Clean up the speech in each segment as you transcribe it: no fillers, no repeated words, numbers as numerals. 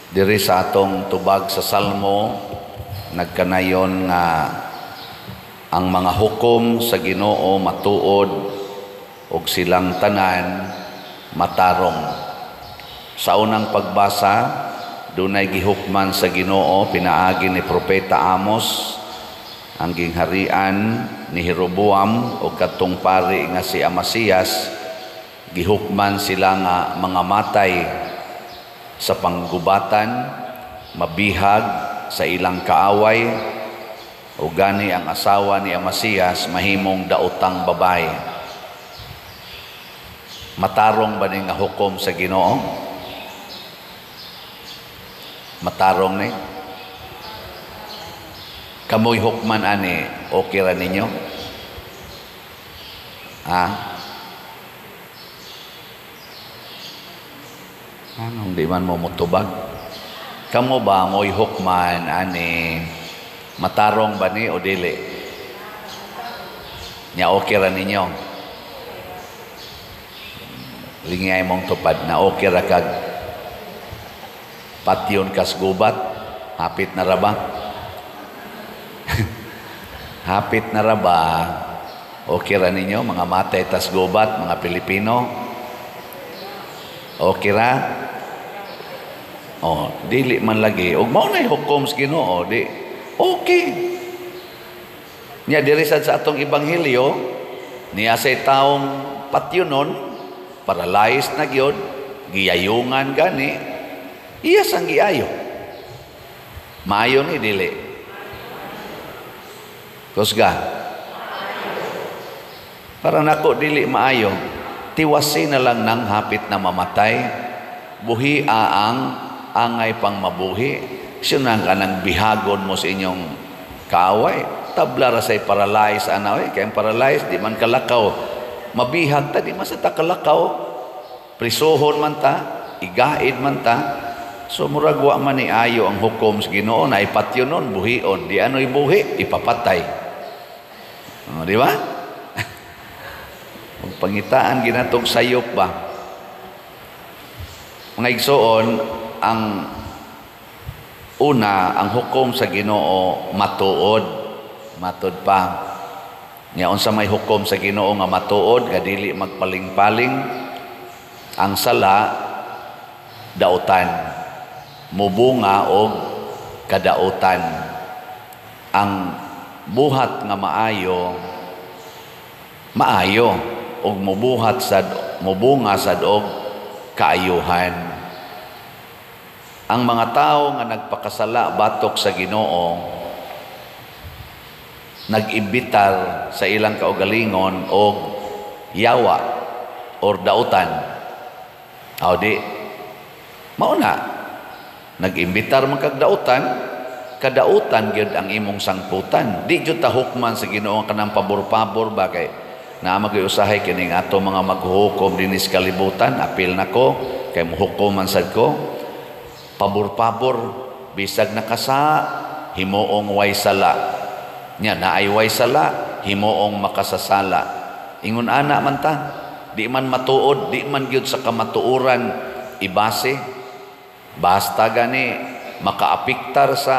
Diri sa atong tubag sa Salmo, nagkanayon nga ang mga hukom sa Ginoo matuod ug silang tanan matarong. Sa unang pagbasa, dunay gihukman sa Ginoo pinaagi ni Propeta Amos ang gingharian ni Jeroboam ug kadtong pari nga si Amasias. Gihukman sila nga mga matay sa panggubatan, mabihag sa ilang kaaway, o gani ang asawa ni Amasias mahimong daotang babae. Matarong ba ni nga hukom sa Ginoo? Matarong ni? Kamoy hukman ani, okay ra ninyo? Ha? Anong di man mo mutubag? Kamo ba mo'y hukman ani, matarong ba ni o dili? Nya okay ra ninyo? Lingay mong tupad na okay ra kag patyon kas gubat, hapit na ra ba? Hapit na ra ba? Okay ra ninyo mga matay tas gubat, mga Pilipino? Okay ra? Oh, dili man lagi. Ug mao nay hukom sa Ginoo, di okay. Nya diri sad sa atong ebanghelyo, niya say taong patyonon, paralyzed na gyud, giyayungan gani, iya sang giayo. Maayo ni dili? Kusga. Para nako dili maayo. Tiwasi na lang nang hapit na mamatay. Buhi ang angay pang mabuhi. Siya ka nang bihagon mo sa inyong kaaway. Tabla ra say paralyzed ana oy, kay ang paralyzed di man kalakaw. Mabihag ta, di man sa ta kalakaw. Prisuhon man ta, igaid man ta. So murag wa man ni ayo ang hukom sa Ginoo na ipatyonon, buhion, di ano'y buhi, ipapatay. O, di ba? Pangitaan ginatog sayop ba? Mga igsoon, ang una, ang hukom sa Ginoo matuod. Matud pa. Nya unsa may hukom sa Ginoo nga matuod, nga dili magpaling-paling? Ang sala dautan, mubunga og kadautan. Ang buhat nga maayo, maayo og mubuhat sad, mubunga sad og kaayuhan. Ang mga tao nga nagpakasala batok sa Ginoo, nag-imbitar sa ilang kaugalingon og yawa or dautan. Aw di mao na, nag-imbitar man kag dautan, kadautan gyud ang imong sangputan. Di gyud ta hukman sa Ginoo kanang pabor-pabor ba, kay naa magyud usahay kining ato mga maghuhukom dinhi sa kalibutan. Apil nako kay mohukom man sad ko. Pabor-pabor, bisag nakasa, himuong way sala. Nya naay way sala, himuong makasasala. Ingon ana man ta, di man matuod, di man gyud sa kamatuoran ibase. Basta gani makaapiktar sa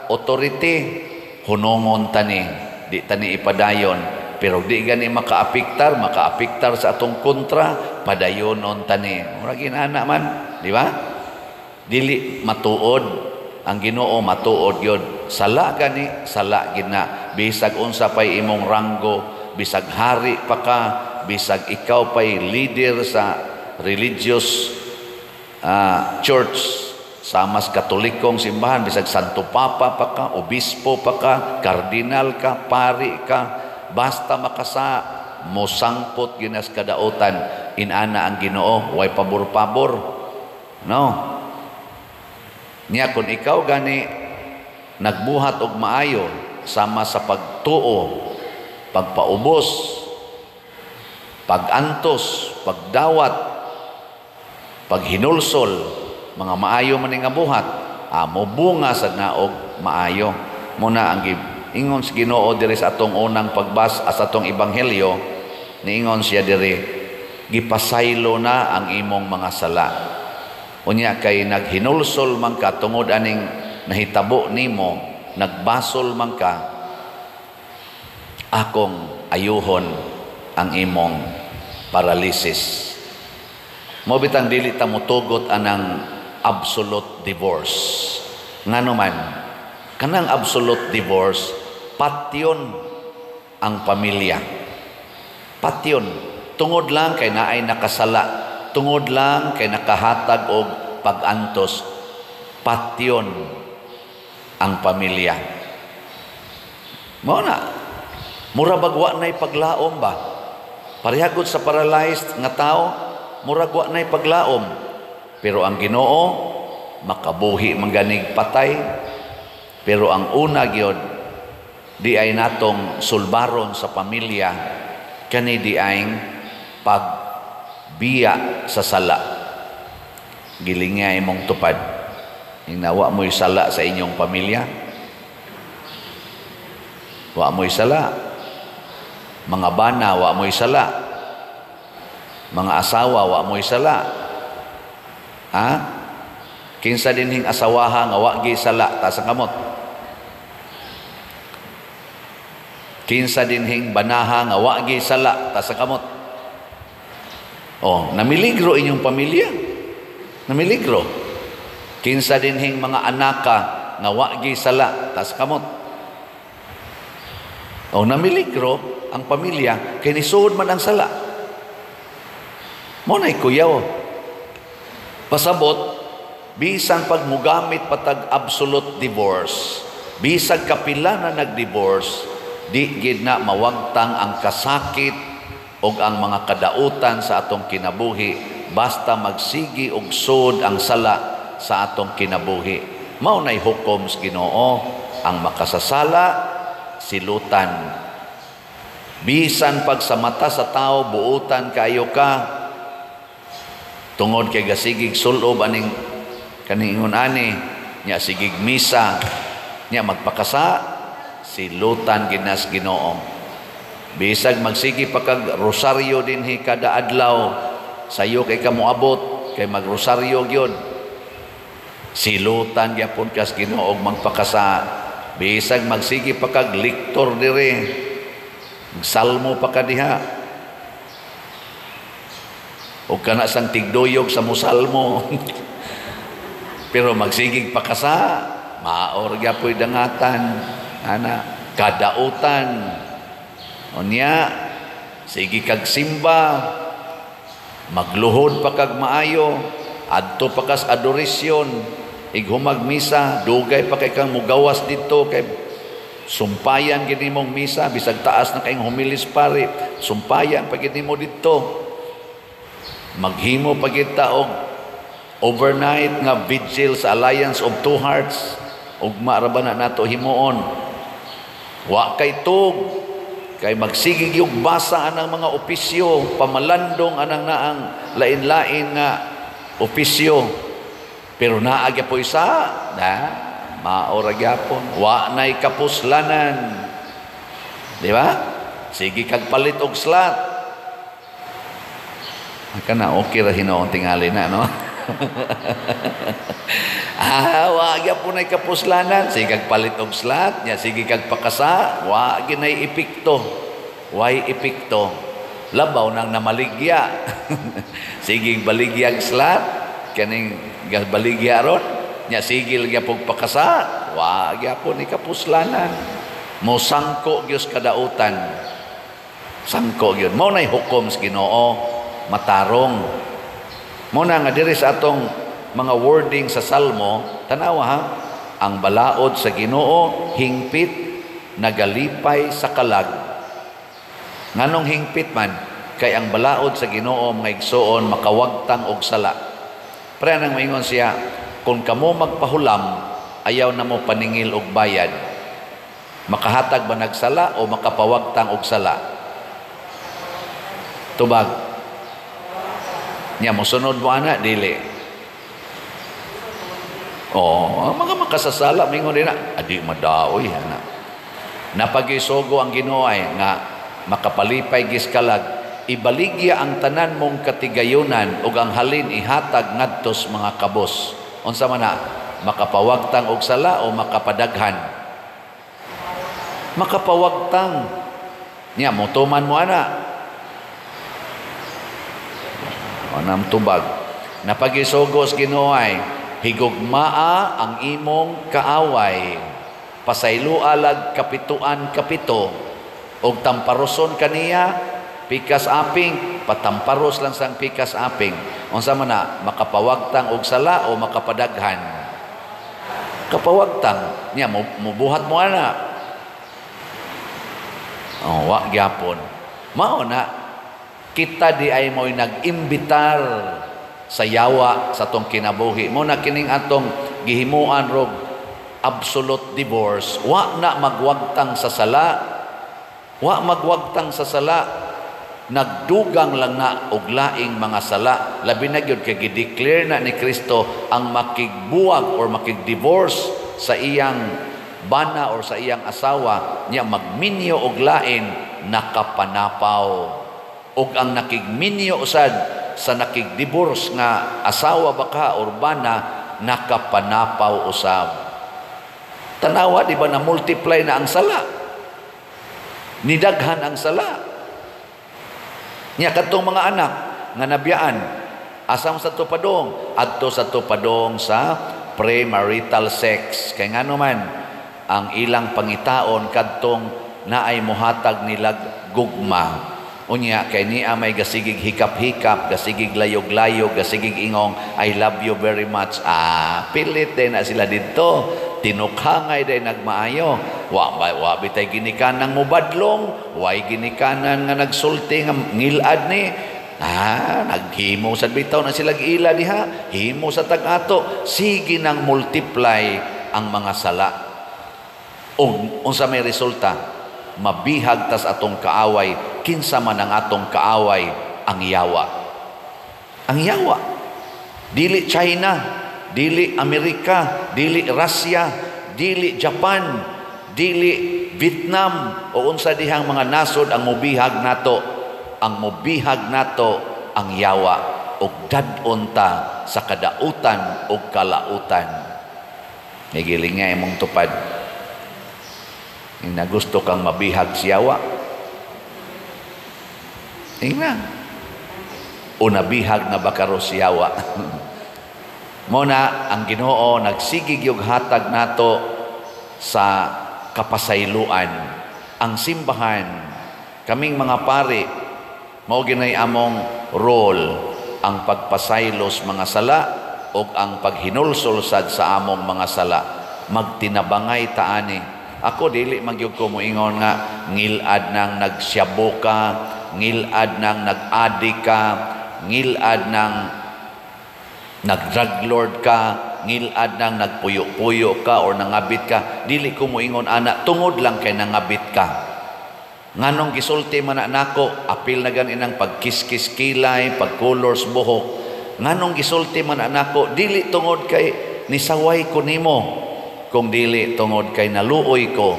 authority, hunongon tani, di tani ipadayon. Pero di gani makaapiktar, makaapiktar sa atong kontra, padayonon tani. Murag inana man, di ba? Dili matuod ang Ginoo, matuod gyud. Sala gani, sala gina. Bisag unsa pay imong ranggo, bisag hari pa ka, bisag ikaw pay leader sa religious church, sa mas Katolikong simbahan, bisag Santo Papa pa ka, obispo pa ka, kardinal ka, pari ka, basta makasa mosangpot ginas kadautan. Inana ang Ginoo, way pabor-pabor. No. Niya kun ikaw gani nagbuhat og maayo sama sa pagtuo, pagpaubos, pagantos, pagdawat, paghinulsol, mga maayo man nga buhat, mobunga sad na og maayo. Muna ang ingon sa Ginoo diri sa atong unang pagbasa sa atong ebanghelyo, niingon siya diri, gipasaylo na ang imong mga sala. Unya kay naghinulsol man ka tungod aning nahitabo nimo, nagbasol man ka, akong ayuhon ang imong paralysis. Mo bitang dili ta motugot anang absolute divorce. Ngano man, kanang absolute divorce, patyon ang pamilya. Patyon. Tungod lang kay naay nakasala, tungod lang kay nakahatag og pag-antos, patyon ang pamilya. Mao na. Mura bag wa na'y paglaom ba? Parehagod sa paralyzed nga tao, murag wa na'y paglaom. Pero ang Ginoo makabuhi man ganig patay. Pero ang una gyud di ay natong sulbaron sa pamilya kani di ay pagbiya sa sala. Gilinga imong tupad. Ingna wa mo'y sala sa inyong pamilya. Wa mo'y sala. Mga bana, wa mo'y sala. Mga asawa, wa mo'y sala. Ha? Kinsa dinhing asawaha nga wa gi sala, taas ang kamot. Kinsa dinhing banaha nga wa gi sala, taas ang kamot. Oh, namiligro inyong pamilya. Namiligro. Kinsa dinhing mga anaka nga wa gi sala, taas kamot. Oh, namiligro ang pamilya kay nisuod man ang sala. Mo nay kuyaw. Pasabot, bisan pag mugamit patag absolute divorce, bisag kapila na nag-divorce, di gid na mawagtang ang kasakit og ang mga kadautan sa atong kinabuhi basta magsigi og sud ang sala sa atong kinabuhi. Mao nay hukom sa Ginoo, ang makasasala silutan. Bisan pag sa mata sa tao buutan kayo ka, tungod kay gasigig sulob aning kaningon ani nya, sigig misa nya, magpakasa, silutan ginas Ginoo. Bisag magsigi pa kag rosaryo dinhi kada adlaw, sayo kay ka moabot kay magrosaryo gyud, silutan gyapon kas Ginoo og magpakasa. Bisag magsigi pa kag lektor dire, salmo pa ka diha, o kana sang tigduyog sa musalmo, pero magsigig pa ka sa maor gyapoy dangatan ana kadautan. Unya sige kag simba, magluhod pa kag maayo, adto pa kas adorasyon, ighumag misa, dugay pa kay kang mugawas didto kay sumpayan gid nimong misa, bisag taas na kayong humilis pare, sumpayan pa gid nimo didto. Maghimo pa kita og overnight nga vigil sa Alliance of Two Hearts, ugma ra ba na nato himuon. Wa kay tug kay magsigig yung basa anang mga opisyo, pamalandong anang naang lain-lain nga opisyo, pero naa gyapon isa na mao ra gyapon, wa nay kapuslanan, di ba? Sige kag palit og slot. Kana okay ra hinuon tingali na, no? Wa gyapon nay kapuslanan. Sige kag palit og slot nya, sige kag pakasa, wa ginay epekto. Way epekto. Labaw nang namaligya. Sige baligyag slot kaning baligya ron nya, sigil gyapon pakasa, wa gyapon ni kapuslanan. Mosangko gyud kadautan. Sangko gyud. Mao nay hukom sa Ginoo, matarong. Mao na nga diri sa atong mga wording sa Salmo, tanawa ha, ang balaod sa Ginoo hingpit, nagalipay sa kalag. Nganong hingpit man? Kay ang balaod sa Ginoo, mga igsoon, makawagtang og sala. Pre nang maingon siya, kung kamo magpahulam, ayaw na mo paningil og bayad. Makahatag ba nagsala o makapawagtang og sala? Tubag. Nya mosunod mo ana dili. Oh, ang mga makasasala mingon din na, adi madaoy ana. Napagisugo ang Ginoo ay nga makapalipay giskalag, Ibaligya ang tanan mong katigayonan ug ang halin ihatag ngadto sa mga kabos. Unsa man na? Makapawagtang og sala o makapadaghan? Makapawagtang. Nya motuman mo ana. Anam tubag. Napagisugos Ginoo ay higugmaa ang imong kaaway. Pasayloa lag kapituan kapito og tamparoson kaniya pikas aping, patamparos lang sang pikas aping. Unsa man na? Makapawagtang og sala o makapadaghan? Kapawagtang. Nya mubuhat mo ana. Oh, wa gyapon. Mao na kita di ay mo'y nag-imbitar sa yawa sa atong kinabuhi. Mo na kining atong gihimuan rog absolute divorce. Wa na magwagtang sa sala. Wa magwagtang sa sala. Nagdugang lang na og laing mga sala. Labi na gyud kay gi-declare na ni Kristo ang makigbuwag or makigdivorce sa iyang bana or sa iyang asawa niya magminyo og lain, nakapanapaw. Og ang nakigminyo sad sa nakigdivorce nga asawa baka or bana, nakapanapaw usab. Tanawa, di ba na multiply na ang sala? Nidaghan ang sala. Nya kadtong mga anak nga nabiyaan, asam sa tupadong? Adto sa tupadong sa premarital sex. Kay ngano man ang ilang pangitaon kadtong naay mohatag nilag gugma. Unya kay niya may gasigig hikap-hikap, gasigig layog-layog, gasigig ingong "I love you very much." Ah, pilit din na sila didto. Tinukhangay din nagmaayo. Wa ba wa bitay ginikanan mobadlong, way ginikanan nga nagsulti nga ngilad ni. Ah, naghimo sa bitaw na sila giila diha, himo sa tag-ato, sige nang multiply ang mga sala. Ug unsa may resulta? Mabihag tas atong kaaway. Kinsa man ang atong kaaway? Ang yawa. Ang yawa. Dili China, dili Amerika, dili Russia, dili Japan, dili Vietnam o unsa dihang mga nasod ang mobihag nato. Ang mobihag nato ang yawa, ug dad-on ta sa kadautan ug kalautan. Nigiling nga imong tupad. Ing nagusto kang mabihag siyawa. Ingna. O nabihag na ba karo siyawa? Muna, ang Ginoo nagsigig yung hatag nato sa kapasayloan. Ang simbahan, kaming mga pari, mao ginay among role ang pagpasaylos mga sala o ang paghinulsol sad sa among mga sala. Magtinabangay taani. Ako dili magyud ko moingon nga ngilad nang nagsyabo ka, ngilad nang nag-adik ka, ngilad nang nag-drug lord ka, ngilad nang nagpuyo-puyo ka or nangabit ka. Dili ko moingon ana tungod lang kay nangabit ka. Nganong gisulti man na nako, apil na gani nang pagkiskis kilay, pagcolors buhok. Nganong gisulti man na nako, dili tungod kay nisaway ko nimo, kung dili tungod kay naluoy ko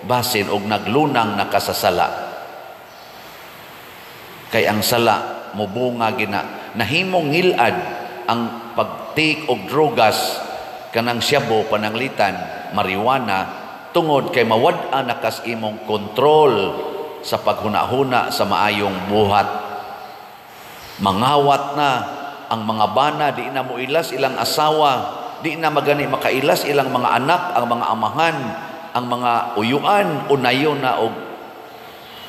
basin og naglunang nakasasala. Kay ang sala mobunga gina. Nahimong ngilad ang pagtik og drogas kanang syabo pananglitan marijuana tungod kay mawad-an na kas imong kontrol sa paghuna-huna sa maayong buhat. Mangawat na ang mga bana, di na moilas ilang asawa, di na magani makailas ilang mga anak, ang mga amahan, ang mga uyuan, unayon na og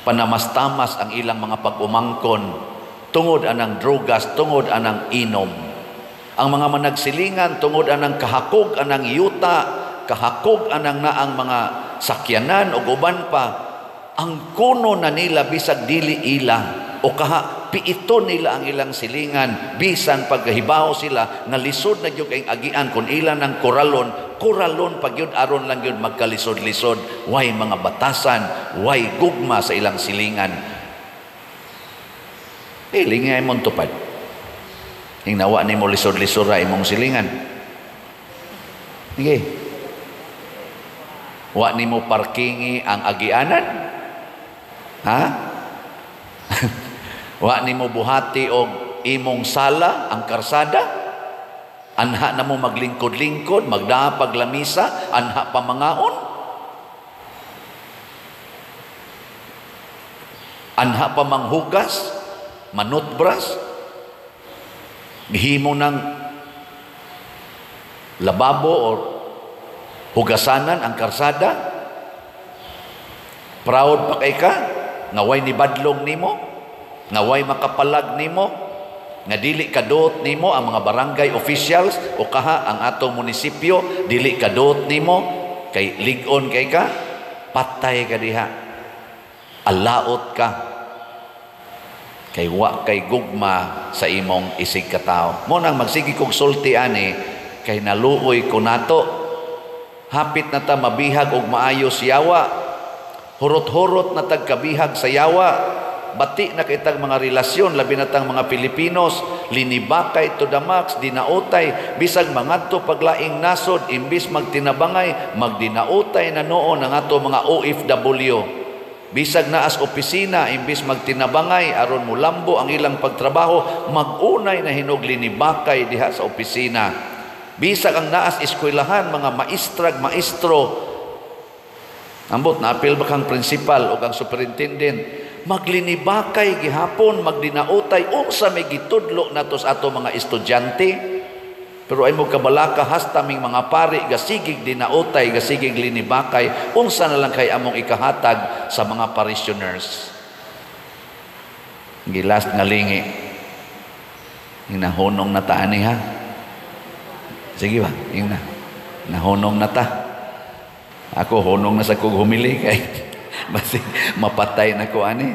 panamastamas ang ilang mga pag-umangkon tungod anang drogas, tungod anang inom. Ang mga managsilingan tungod anang kahakog anang yuta, kahakog anang naang mga sakyanan o uban pa, ang kuno na nila bisag dili ila o kaha piito nila ang ilang silingan bisan paghibaw sila nga lisod na gyud kay agian kun ila ng koralon, koralon pag yun aron lang yun magkalisod-lisod. Way mga batasan, way gugma sa ilang silingan. Lingay mong tupad. Ing nawa ni mo lisod-lisod ra imong silingan. Sige. Wa nimo parkingi ang agianan? Ha? Wa nimo buhati og imong sala ang karsada. Anha na mo maglingkod-lingkod, magdapag lamisa, anha pa mangaon. Anha pa manghugas, manutbras, gihimo ng lababo or hugasanan ang karsada. Proud pa kay ka, nga way ni badlong nimo, nga way makapalag nimo, nga dili kadot nimo ang mga barangay officials o kaha ang atong munisipyo, dili kadot nimo, kay lig-on kay ka, patay ka diha. Alaot ka. Kay wa kay gugma sa imong isig katawo. Mo nang magsige kog sulti ani kay naluoy ko nato. Hapit na ta mabihag og maayos yawa. Hurot-hurot na tag kabihag sa yawa. Bati na kay tag mga relasyon, labi na tang mga Pilipinos, linibakay to the max, dinautay, bisag mangadto paglaing nasod, imbis magtinabangay, magdinautay na noon ang ato mga OFW. Bisag naas opisina, imbis magtinabangay, aron mulambo ang ilang pagtrabaho, magunay na hinog linibakay diha sa opisina. Bisag ang naas eskwelahan, mga maestrag, maestro, ambot, naapil ba kang principal o kang superintendent, maglinibakay gihapon, magdinautay, unsa may gitudlo nato sa ato mga estudyante. Pero ay mo kabalaka hasta ming mga pari gasigig dinautay, gasigig linibakay, unsa na lang kay among ikahatag sa mga parishioners. Gilas nga lingi. Hinahunong na ta ani ha. Sige ba, ingna. Nahunong na ta. Ako hunong na sa kog humili kay basi mapatay na ko ani.